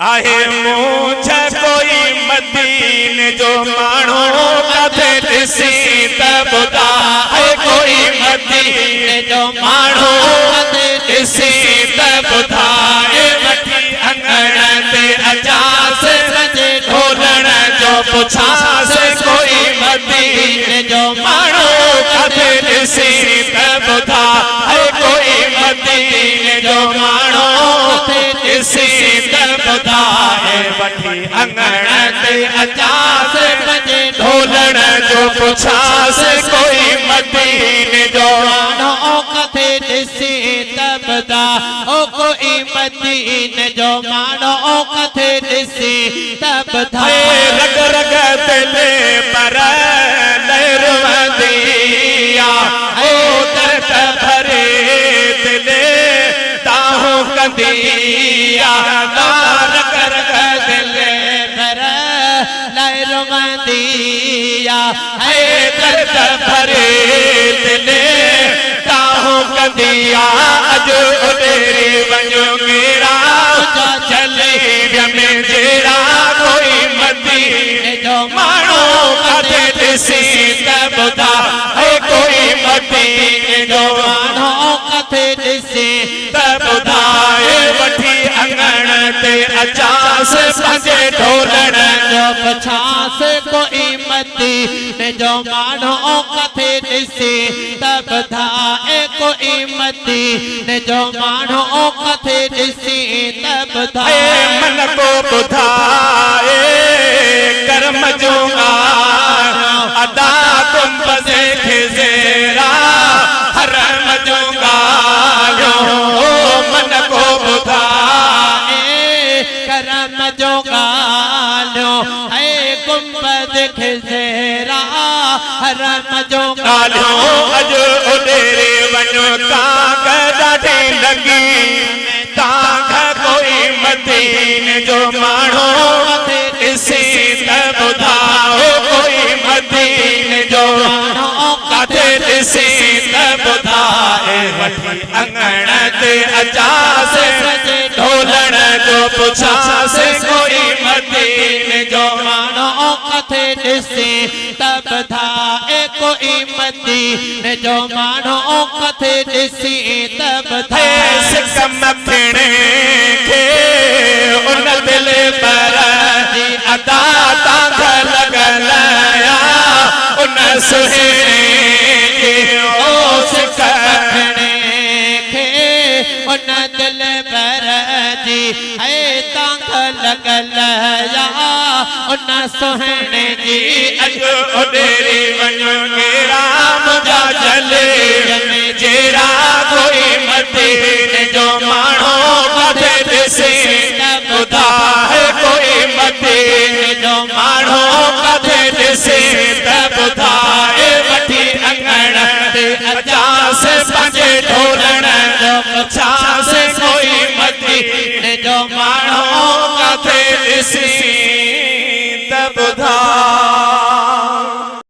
آهي مونجهه ڪوئي مديني جو ماڻهو ڪٿي ڏسين ته ٻڌاء ڪوئي مديني جو ماڻهو ڪٿي ڏسين ته ٻڌاء وٺي اڱڻ تي اچانس ڍولڻ جو پڇانس ڪوئي مديني جو ماڻهو ڪٿي ڏسين ته ٻڌاء ڪوئي مديني جو ماڻهو ڏسين ته ٻڌاء وٺي اڱڻ تي اچانس ڍولڻ جو پڇانس ڪوئي مديني جو ماڻهو ڪٿي ڏسين ته ٻڌاء ڪوئي مديني جو ماڻهو ڪٿي ڏسين ته ٻڌاء. رڳ رڳ دل پر لهر وهندي آ او درد ڀري دل دانهون ڪندي آ رڳ رڳ دل پر لهر وهندي آ. درد ڀري دل دانهون ڪندي آ اڄ اڏيري وڃ ڪيرا جلي ويم جيرا ڪوئي مديني جو ماڻهو ڪاٿي ڏسين ته ٻڌاء ڪوئي مديني جو ماڻهو ڪاٿي ڏسين ته ٻڌاء وٺي اڱڻ تي اچانس پنهنجي ڍولڻ جو پڇانس ڪوئي مديني جو ماڻهو ڪاٿي ڏسين ته ٻڌاء ڪوئي مديني جو ماڻهو ڪٿي ڏسين ته ٻڌاء. اي من ڪو ٻڌاء ڪرم جون ڳالهيون ادا گنبذ کي زيرا حرم جون ڳالهيون من ڪو ٻڌاء. ڪرم جون ڳالهيون اي گنبذ کي زيرا حرم جون ڳالهيون. اڄ اڏيري وڃ ڪانگ ڏاڍي لڳي تانگهه ڪوئي مديني جو ماڻهو ڏسين ته ٻڌاء ڪوئي مديني جو ڪاٿي ڏسين ته ٻڌاء وٺي اڱڻ تي اچانس ڍولڻ جو پڇانس ڪوئي مديني جو ماڻهو ڪاٿي ڏسين ته ٻڌاء ڪوئي مديني جو ماڻهو ڪٿي ڏسين ته ٻڌاء. سڪ مکڻي کي ان دلبر جي ادا تانگهه لڳل آ ان سهڻي جي او سڪ مکڻي کي ان دلبر جي هي تانگهه لڳل آ ان سهڻي جي. اڄ اڏيري وڃ ڪيرا منهنجا جلي جيرا ڪوئي مديني جو ماڻهو ڪاٿي ڏسين ته ٻڌاء ڪوئي مديني جو ماڻهو ڪاٿي ڏسين ته ٻڌاء وٺي اڱڻ تي اچانس پنهنجي ڍولڻ جو پڇانس ڪوئي مديني جو ماڻهو ڪاٿي ڏسين ته ٻڌاء.